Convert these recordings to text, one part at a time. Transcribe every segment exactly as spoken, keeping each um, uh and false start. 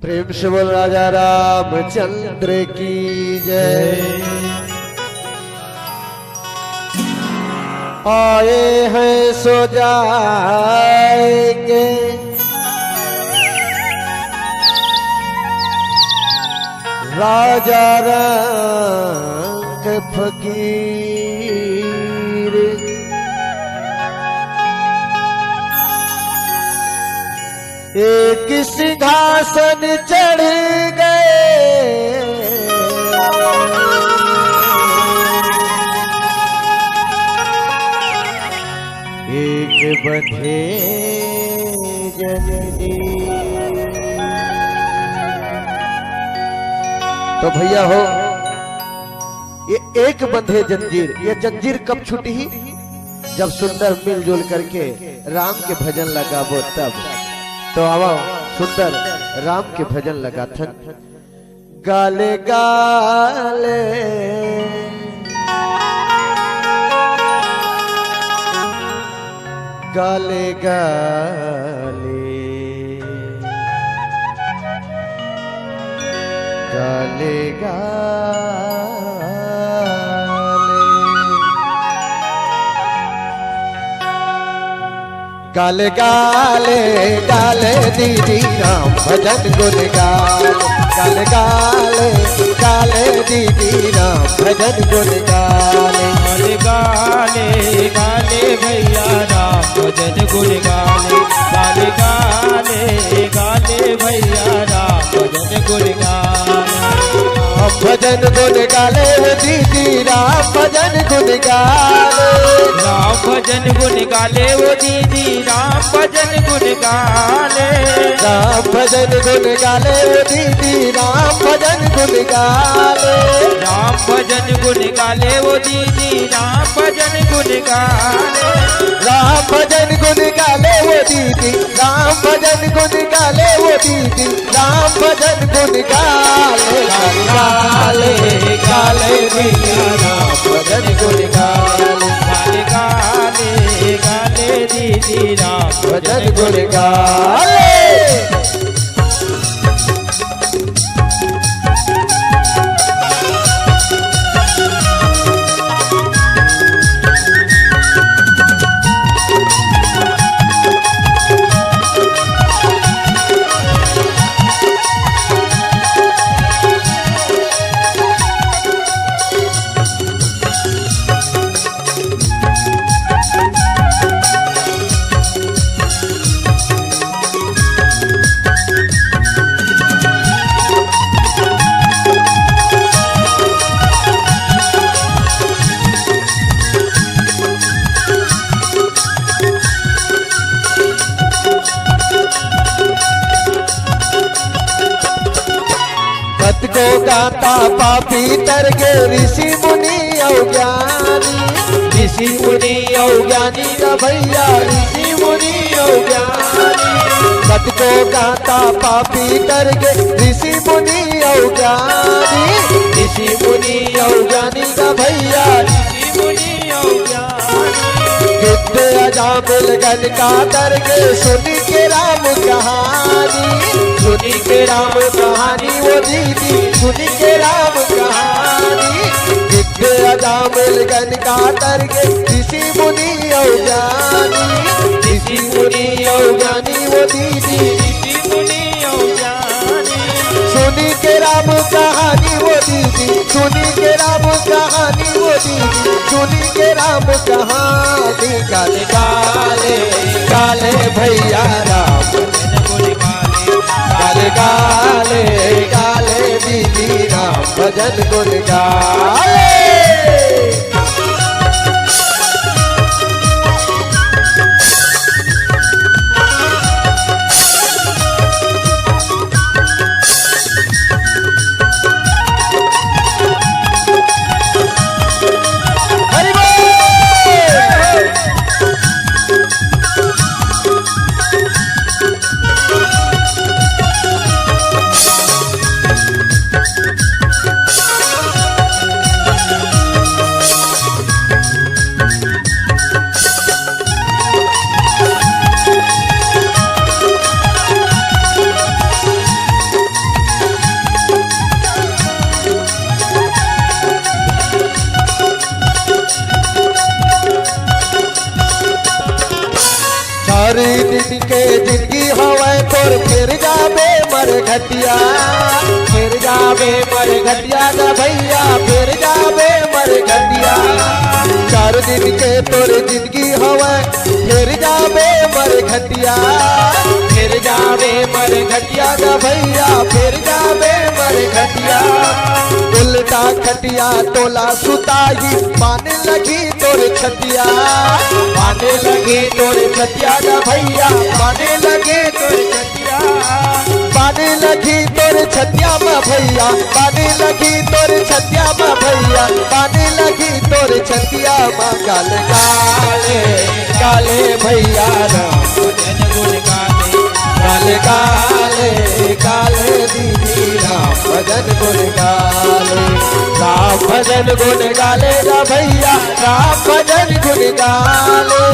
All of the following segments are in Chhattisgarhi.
प्रेम से बोल राजा रामचंद्र की जय। आए हैं सो जाएंगे राजा रंग फकीर। एक सिंहासन चढ़ गए, एक बंधे जंजीर। तो भैया हो, ये एक बंधे जंजीर, ये जंजीर कब छूटी? जब सुंदर मिलजुल करके राम के भजन ला गाबो तब। तो आवा सुंदर राम के भजन ला गाथन। गाले गाले, गाले गाले, गाले गाले। गाले गाले गाले दीदी राम भजन गुन गाले। गाले गाले गाले दीदी राम भजन गुन गाले। गाले गाले गाले भैया राम भजन गुन गाले। गाले गाले गाले भैया राम भजन गुन गाले। हम भजन गुन गाले वो दीदी राम भजन गुन गाले। राम भजन गुन गाले वो दीदी राम भजन गुन गाले। राम भजन गुन गाले वो दीदी राम भजन गुन गाले। राम भजन गुन गाले वो दीदी राम भजन गुन गाले। राम भजन गुन गाले वो दीदी राम भजन गुन गाले वो दीदी राम भजन गुन गाले। गाले गाले भैया राम भजन गुन गाले। गाले गाले गाले दीदी राम भजन गुन गाले। कतको गाता पापी तर के ऋषि मुनि अउ ज्ञानी। ऋषि मुनि अउ ज्ञानी का भैया, ऋषि मुनि अउ ज्ञानी। कतको गाता पापी तर के ऋषि मुनि अउ ज्ञानी। ऋषि मुनि अउ ज्ञानी का भैया, ऋषि मुनि अउ ज्ञानी। गिद्ध अजामिल गन का तर के सुनि के राम कहानी। सुनि के राम कहानी वो दीदी, सुनि के राम कहानी। गिद्ध अजामिल गन का तर के ऋषि मुनि अउ ज्ञानी। ऋषि मुनि अउ ज्ञानी वो दीदी, ऋषि मुनि अउ ज्ञानी। सुनि के राम कहानी वो दीदी, सुनि के राम कहानी वो दीदी, सुनि के राम कहानी। गाले गाले गाले भैया राम भजन गुन गाले। गाले गाले गाले दीदी राम भजन गुन गाले। हरि बोल। जाबे मरघटिया, फेर जाबे मरघटिया गा भैया, फेर जाबे मरघटिया। चार दिन के तोर जिंदगी हवय, फेर जाबे मरघटिया, फेर जाबे मरघटिया गा भैया, फेर जाबे मरघटिया। उल्टा खटिया तोला सुताही, पानी लगी तोर छतिया, पानी लगी तोर छतिया गा भैया, पानी लगी तोर छतिया। पानी लगी तोर छतिया म भैया, पानी लगी तोर छतिया म भैया, पानी लगी तोर छतिया म। गाल गाले, गाले भैया राम भजन गुण गाले, गाल गाले, गाले दीदी राम भजन गुण गाले। राम भजन गुण गाले गा भैया, राम भजन गुण गाले,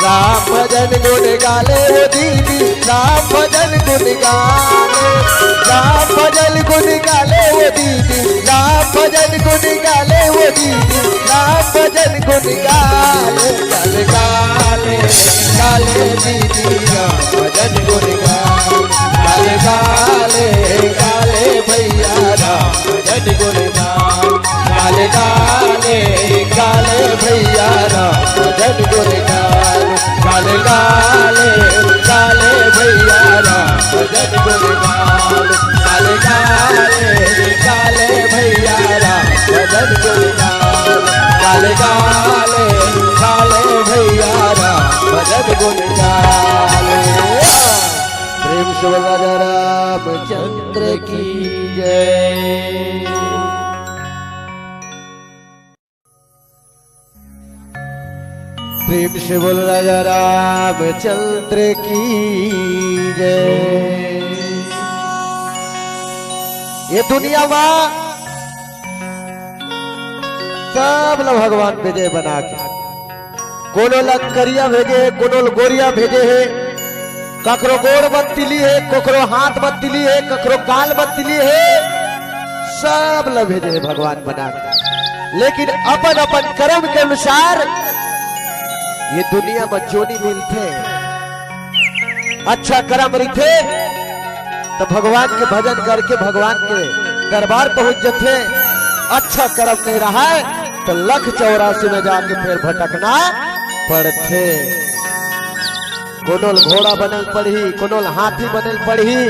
राम भजन गुण गाले वो दीदी, राम भजन गुण गाले, राम भजन गुण गाले वो दीदी, राम भजन गुण गाले वो दीदी, राम भजन गुण गाले। गाल गाले, गाले दीदी राम भजन गुण गाले, गाल गाले, गाले भैया राम भजन गुण गाले। गाल गाले, गाले भैया राम भजन गुण गाले। गाल गाले, गाले भैया राम भजन गुण गाले। गाल गाले, गाले भैया राम भजन गुण गाले। गाल गाले, गाले भैया राम भजन गुण गाले। प्रेम से बोल राजा रामचंद्र की जय। प्रेम से बोल राजा रामचंद्र की जय। ये दुनिया मा सब ल भगवान भेजे बना के, कोनो ल करिया भेजे हे, कोनो ल गोरिया भेजे हे, ककरो गोड़ म तिली हे, ककरो हाथ म तिली हे, ककरो गाल म तिली हे, सब ल भेजे हे भगवान बना के। लेकिन अपन अपन कर्म के अनुसार ये दुनिया म जोनी मिलथे। अच्छा कर्म रहिथे त भगवान के भजन करके भगवान के दरबार पहुंच जथे। अच्छा कर्म नहीं रहय त लख चौरासी में जाके फेर भटकना पड़थे। कोनो ल घोड़ा बने ल पड़ही, कोनो ल हाथी बने ल पड़ही,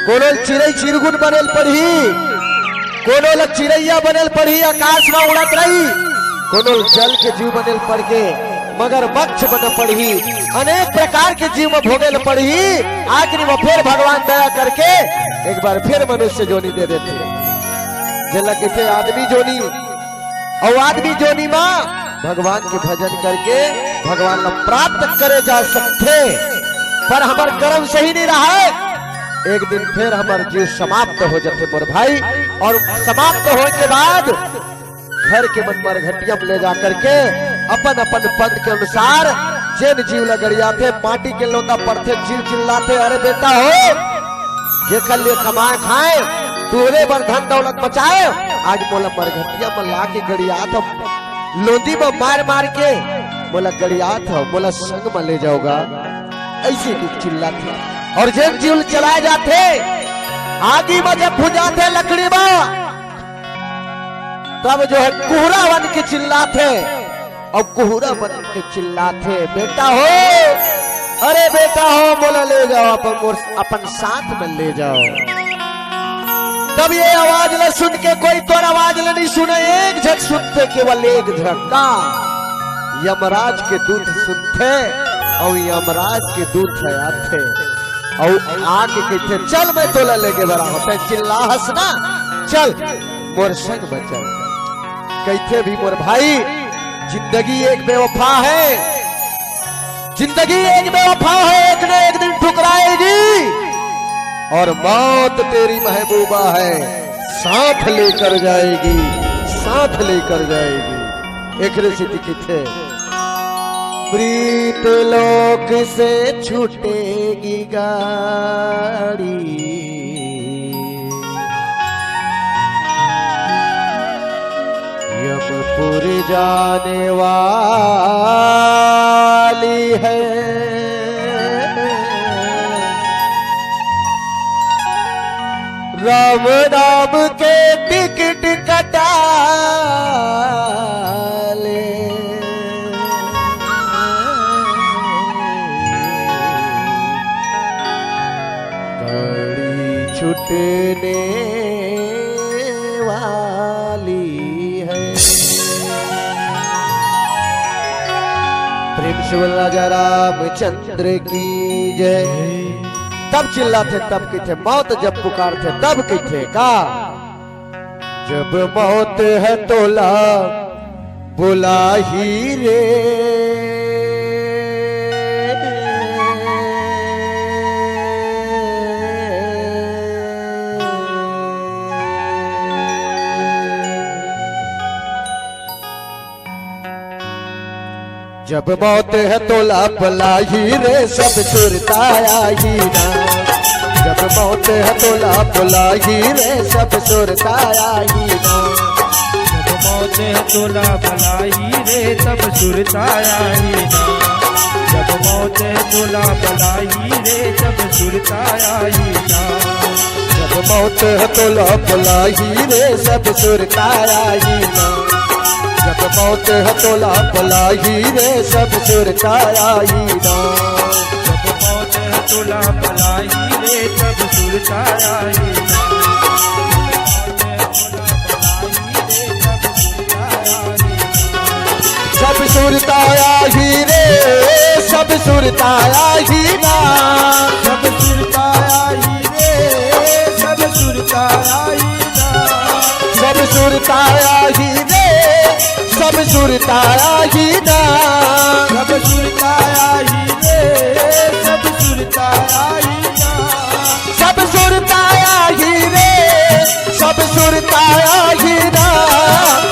कोनो ल चिरई चिरगुन बने ल पड़ही, कोनो ल चिरैया बने ल पड़ही, आकाश म उड़त रही, कोनो ल जल के जीव बने ल पड़के मगरमच्छ बने पड़ही, अनेक प्रकार के जीव म भोगे ल पड़ही। आखिरी म फेर भगवान दया करके एक बार फेर मनुष्य जोनी दे देथे, जेला कहिथे आदमी जोनी। अउ आदमी जोनी म भगवान के भजन करके भगवान ल प्राप्त करे जा सकथे, पर हमर कर्म सही नहीं रहय, एक दिन फेर हमर जीव समाप्त हो जथे मोर भाई। अउ समाप्त होय के बाद घर के मन मरघटिया म ले जा करके अपन अपन पंथ के अनुसार जेन जीव ल गड़ियाथे, माटी के लोंदा पड़थे, जीव चिल्लाथे, "अरे बेटा हो, जेकर लिए कमाए खाए, तुहरे बर धन दौलत बचाए, आज मोला मरघटिया म ला के गड़ियात हव, लोंदी म मार मार के मोला गड़ियात हव, मोला संग म ले जाव गा।" अइसे कुछ चिल्लाथे। अउ जेन जीव ल चलाए जाथे, आगी म जब भुंजाथे लकड़ी म, तब जो है कुहरा बन के चिल्लाथे, अउ कुहरा बन के चिल्लाथे, "बेटा हो, अरे बेटा हो, मोला ले जाव, अपन मोर, अपन साथ में ले जाव।" तब ये आवाज ल सुन के कोई तोर आवाज ल नहीं सुने, एक झक सुनथे, केवल एक झक का यमराज के दूत सुनथे, अउ यमराज के दूत ह आथे। अउ आके कहिथे, "चल, मैं तोला लेके बरा हों, तैं चिल्ला हस ना, चल मोर संग म चल।" कहिथे भी मोर भाई, जिंदगी एक बेवफा है, जिंदगी एक बेवफा है, एक न एक दिन ठुकराएगी, और मौत तेरी महबूबा है, साथ लेकर जाएगी, साथ लेकर जाएगी। एकरे सेती कहिथे, प्रीत लोक से छूटेगी गाड़ी, यमपुर जाने वाली है। राम नाम के टिकट कटा ले, गाड़ी छूटने वाली है। प्रेम से बोल राजा रामचंद्र की जय। तब चिल्लाथे, तब कहिथे, मौत जब पुकारथे, तब कहिथे का? जब मौत है तोला बुलाही रे। जब मौत है तोला बुलाही रे, सब सुरता आही ना। जब मौत है तोला बुलाही रे, सब सुरता आही ना। जब मौत है तोला बुलाही रे, सब सुरता आही ना। जब मौत है तोला बुलाही रे, सब सुरता आही ना। जब मौत है तोला बुलाही रे, सब सुरता आही ना। जब मौत है तोला बुलाही रे, सब सुरता आही ना। जब मौत है तोला बुलाही रे, सब सुरता आही ना। सब सुरता आही रे, सब सुरता आही ना। सब सुरता आही रे, सब सुरता आही ना। सब सुरता आही रे, सब सुरता आही ना। सब सुरता आही रे, सब सुरता आही ना। सब सुरता आही रे, सब सुरता आही ना।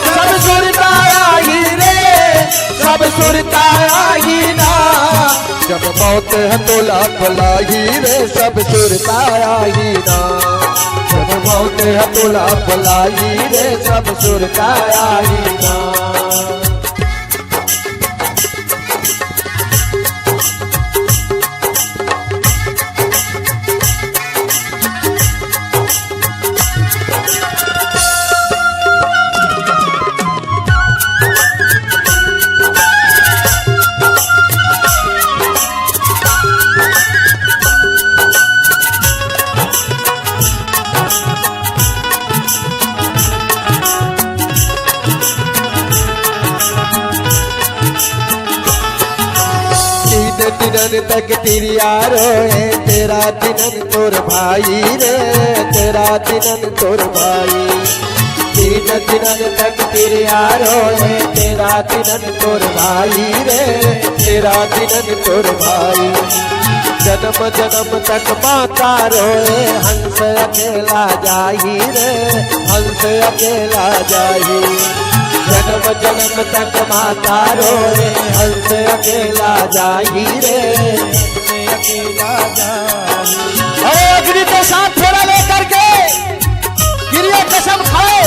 सब सुरता आही रे, सब सुरता आही ना। जब मौत है तोला बुलाही रे, सब सुरता आही ना। जब मौत है तोला बुलाही रे, सब सुरता आही ना। तीन दिनन तक तिरिया रोए, तेरा दिनन तोर भाई रे, तेरा दिनन तोर भाई। तीन दिनन तक तिरिया रोए, तेरा दिनन तोर भाई रे, तेरा दिनन तोर भाई। जन्म जन्म तक माता रोए, हंस अकेला जाही रे, हंस अकेला जाही। जन्म जन्म तक माता रोए, हंस अकेला जाही रे। अरे अग्नि के साथ फेरा लेकर के किरिया कसम खाए,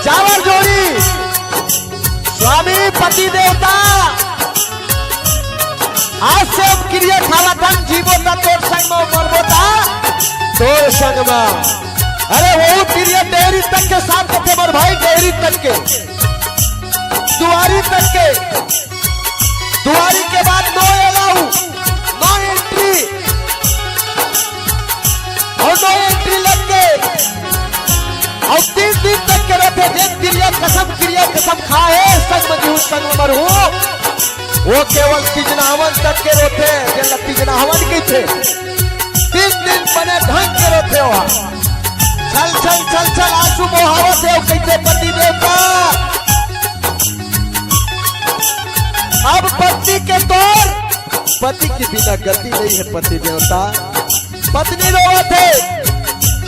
चावर जोड़ी। स्वामी पति देवता, आज से हम किरिया खावत हन, जीबो त तोर संग म, मरबो त तोर संग म। अरे वो किरिया डेहरी तक के साथ रखे मोर भाई, डेहरी तक के, दुआरी तक के। दुआरी के बाद no allow, no entry। अउ no entry लग के, अउ तीन दिन तक के रथे, जेन किरिया कसम, किरिया कसम खाए, संग म जीहूं, संग म मरहूं, वो केवल तिजनावन तक के रोथे, जेला तिजनावन कहिथे। तीन दिन बने ढंग के रोथे ओहा। छल छल छल छल आंसू बोहावत हे, कहिथे पति देवता। अब पत्नी के तौर, पति के बिना गति नहीं है पति देवता। पत्नी रोवत हे,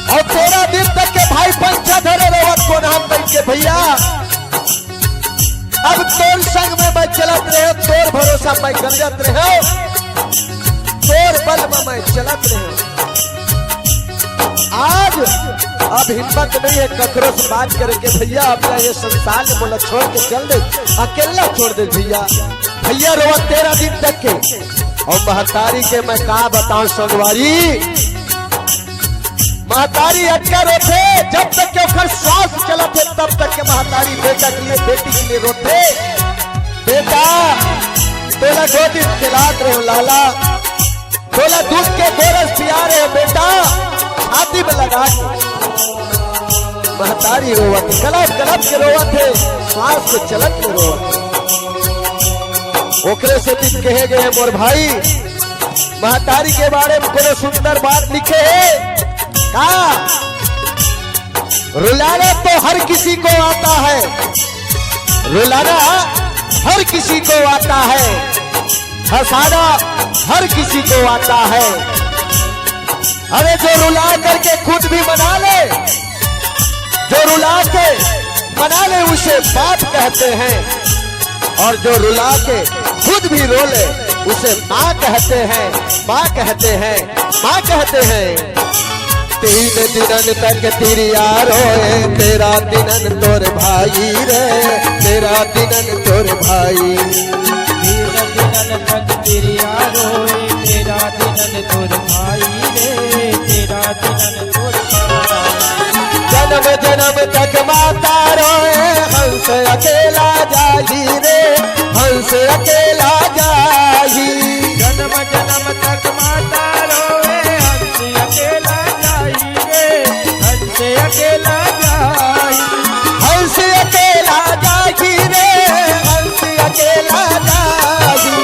अउ तेरह दिन तक के भाई पंछा धरे रोवत कोन हम कहिके भैया। अब तोर संग में मैं चलत रहेंव, तोर भरोसा मैं गरजत रहेंव, तोर बल में मैं चलत रहेंव। आज अब हिम्मत नहीं है ककरो से बात करे के, भैया, अपना ये संसार ले मोला छोड़ के चल दे, अकेला छोड़ दे भैया। भैया रोवत तेरह दिन तक के, अउ महतारी के मैं का बतावंव संगवारी, महतारी अतका रोथे, जब तक के ओकर श्वास चलत हे, तब तक के महतारी बेटा के लिए, बेटी के लिए रोथे। बेटा, तोला गोदी म खिलात रहे हो लाला, तोला दूध के गोरस पिया रहे हो बेटा, छाती में लगा के। महतारी रोवत, कलप कलप के रोवत हे, श्वास के चलत में रोवत हे। ओकरे सेती कहे गए हे मोर भाई, महतारी के बारे में कोनो सुंदर बात लिखे हे का? रुलाना तो हर किसी को आता है, रुलाना हर किसी को आता है, हंसाना हर किसी को आता है। अरे, जो रुला करके खुद भी मना ले, जो रुला के मना ले, उसे बाप कहते हैं, और जो रुला के खुद भी रो ले, उसे माँ कहते हैं, माँ कहते हैं, माँ कहते हैं। तीन दिनन तक तिरिया रोए, तेरा दिनन तोर भाई रे, तेरा दिनन तोर भाई। तीन दिनन तक तिरिया रोए, तेरा दिनन तोर भाई रे, तेरा दिनन तोर भाई। जन्म जन्म तक माता रोए, हंस अकेला जाही रे, हंस अकेला जाही। जन्म जन्म तक माता रोए, हंस अकेला जाही रे, हंस अकेला जाही। हंस अकेला जाही रे, हंस अकेला जाही।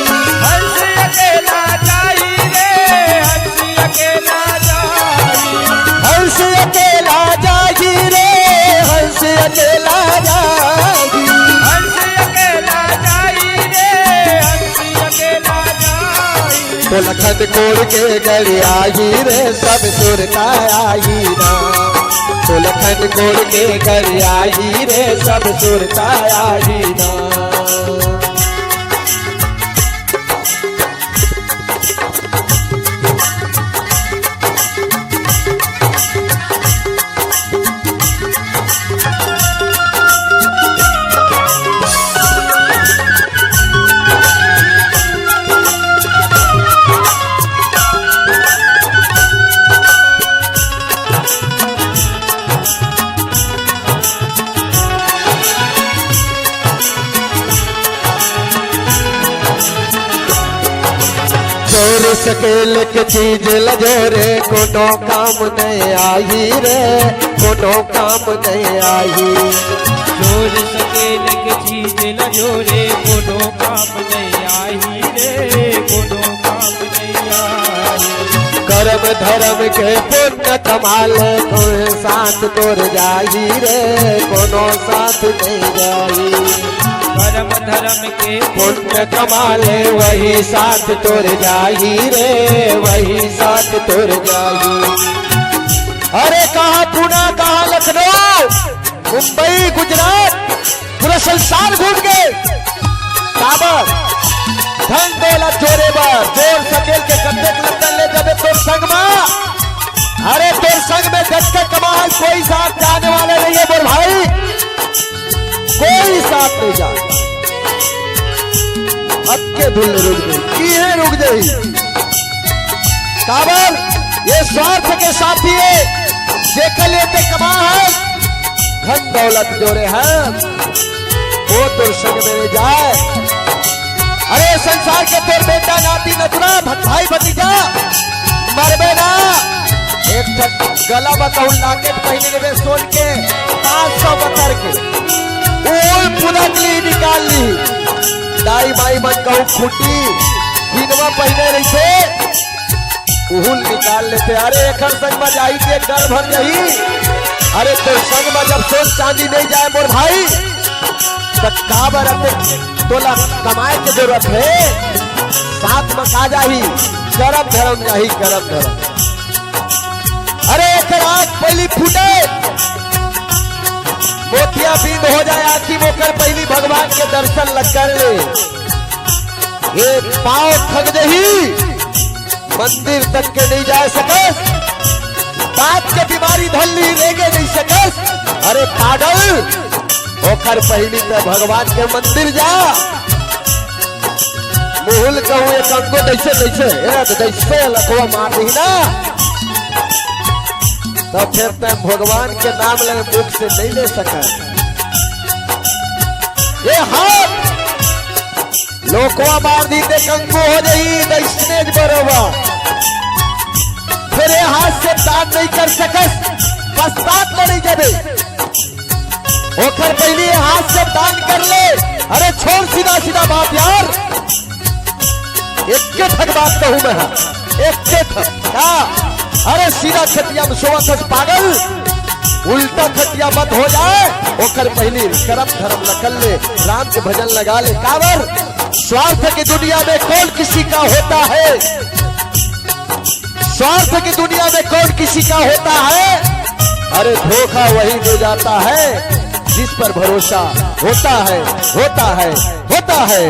हंस अकेला जाही रे, हंस अकेला जाही। हंस अकेला जाही रे, हंस अकेला जाही। हंस अकेला जाही रे, हंस अकेला जाही। तोला खंड कोड़ के गड़ियाही रे, सब सुरता आही ना। तोला खंड कोड़ के गड़ियाही रे, सब सुरता आही ना। जोर सकेल के चीज ल जोरे, कोनो काम नहीं आही रे, कोनो काम नहीं आही। जोर सकेल के चीज ल जोरे, कोनो काम नहीं आही रे, कोनो काम नहीं आही। करम धरम के पुण्य कमाल, कोई साथ तोर जाही रे, कोनो साथ नहीं जाही। करम धरम के पुण्य कमाले, वही साथ तोर जाही रे, वही साथ तोर जाही। अरे, कहाँ पुणे, कहाँ लखनऊ, मुंबई, गुजरात, पूरा संसार घूम के, काबर? धन दौलत जोरे बर, जोर सकेल के कतेक लंदन ले जबे तोर संग मा। अरे, तोर संग में जतका कमाल, कोई साथ जाने वाला नहीं है मोर भाई, कोई साथ नहीं जा। अतके धुन ले रुक जाही, इहे रुक जाही। काबर? ये स्वार्थ के साथी हे, जेकर लिए ते कमा हस, धन दौलत जोरे हस, वो तोर संग में नहीं जाए। अरे, संसार के तोर बेटा, नाती, नतुरा, भत-, भाई, भतीजा, मरबे ना। एक ठन गला म कहूँ locket पहिने लेबे सोन के, पाँच सौ बतर के, ओल पुदक ली निकाल ली। दाई माई मन कहूँ खूंटी, किनवा पहिने रहिथे, उहू ल निकाल लेथे। अरे, एकर संग म जाही ते गल भर जाही। अरे, तोर संग म जब सोन चांदी नहीं जाए मोर भाई, त काबर अतेक तोला कमाए के जरूरत हे? साथ म का जाही? करम धरम जाही, करम धरम। अरे, एकर आँख पहिली फूटे, मोतियाबिंद हो जाए आँखी म, ओकर पहिली भगवान के दर्शन ल कर ले। ये पाँव थक जही, मंदिर तक के नहीं जा सकस, बात के बीमारी धर ली, रेंगे नहीं सकस। अरे पागल, ओखर पहिली त भगवान के मंदिर जा। मुहुल कहूँ एक अंगो जैसे तैसे, ए, तो जैसे लखवा मार दी ना। त फेर तैं भगवान के नाम ल मुख से नइ ले सकस। ए हाथ लोकवा मार दी त कंगू हो जाही, त स्नेज बरोबर। फेर ए हाथ से दान नइ कर सकस, पश्चात लड़ी जबे। ओकर पहिली हाथ से दान कर ले। अरे छोड़ सीधा सीधा बात यार, एक्के ठक बात कहूं मैं, हां, एक्के ठक। का? अरे सीधा खटिया में सोवत हस पागल, उल्टा खटिया मत हो जाए। ओकर पहिली करम धरम ल कर ले, राम के भजन लगा ले। काबर? स्वार्थ की दुनिया में कौन किसी का होता है? स्वार्थ की दुनिया में कौन किसी का होता है? अरे धोखा वही दे जाता है जिस पर भरोसा होता है, होता है, होता है।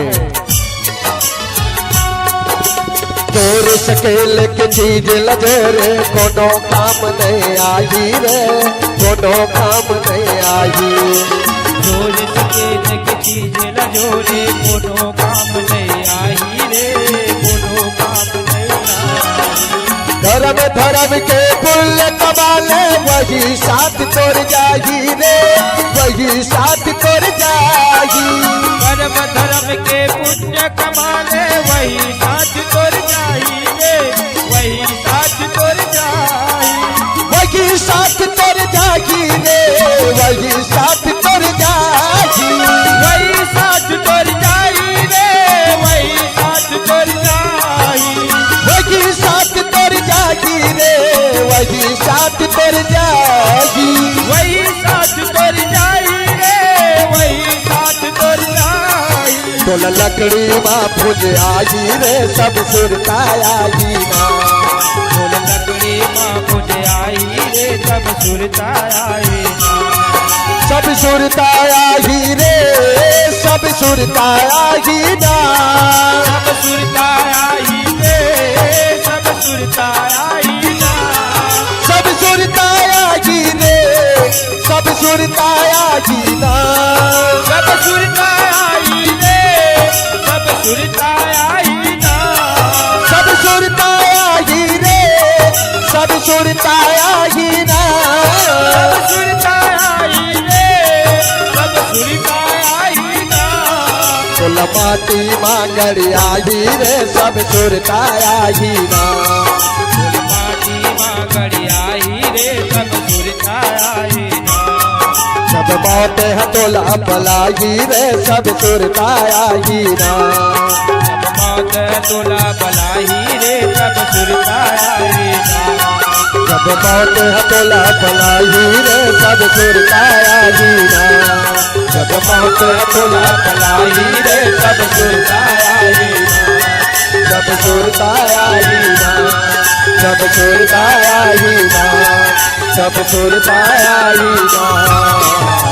जोर सकेल के चीज ल जोरे, कोनो काम नइ आही रे, कोनो काम नइ आही। जोर सकेल के चीज ल जोरे, कोनो काम नइ आही रे, कोनो काम नइ आही। धरम धरम के पुण्य कमा ले, वही साथ तोर जाही रे, वही साथ तोर जाही। धरम धरम के पुण्य कमा ले, वही साथ तोर जाही रे, वही साथ तोर जाही। वही साथ तोर जाही रे, वही साथ तोर जाही। वही साथ तोर जाही रे, वही साथ तोर जाही। वही साथ तोर जाही रे, वही साथ तोर जाही। वही साथ तोर जाही रे, वही साथ तोर जाही। तोला लकड़ी मा भुज आही रे, सब सुरता आही ना। तोला लकड़ी मा भुज आही रे, सब सुरता आही ना। सब सुरता आही रे, सब सुरता आही ना। सब सुरता आही रे, सब सुरता आही ना। सब सुरता आही रे, सब सुरता आही ना। सब सुरता आही रे, सब सुरता आही ना। सब सुरता आही रे, सब सुरता आही ना। सब सुरता आही रे, सब सुरता आही ना। तोला माटी मा गड़ी आही रे, सब सुरता आही ना। तोला माटी मा गड़ी आही रे, सब सुरता आही ना। जब मौत ह तोला बलाही रे, सब सुरता आही ना। जब मौत ह तोला बलाही रे, सब सुरता आही ना। जब मौत ह तोला बलाही रे, सब सुरता आही ना। जब मौत ह तोला बलाही रे, सब सुरता आही ना। सब सुरता आही ना। सब सुरता आही ना। सब सुरता आही ना।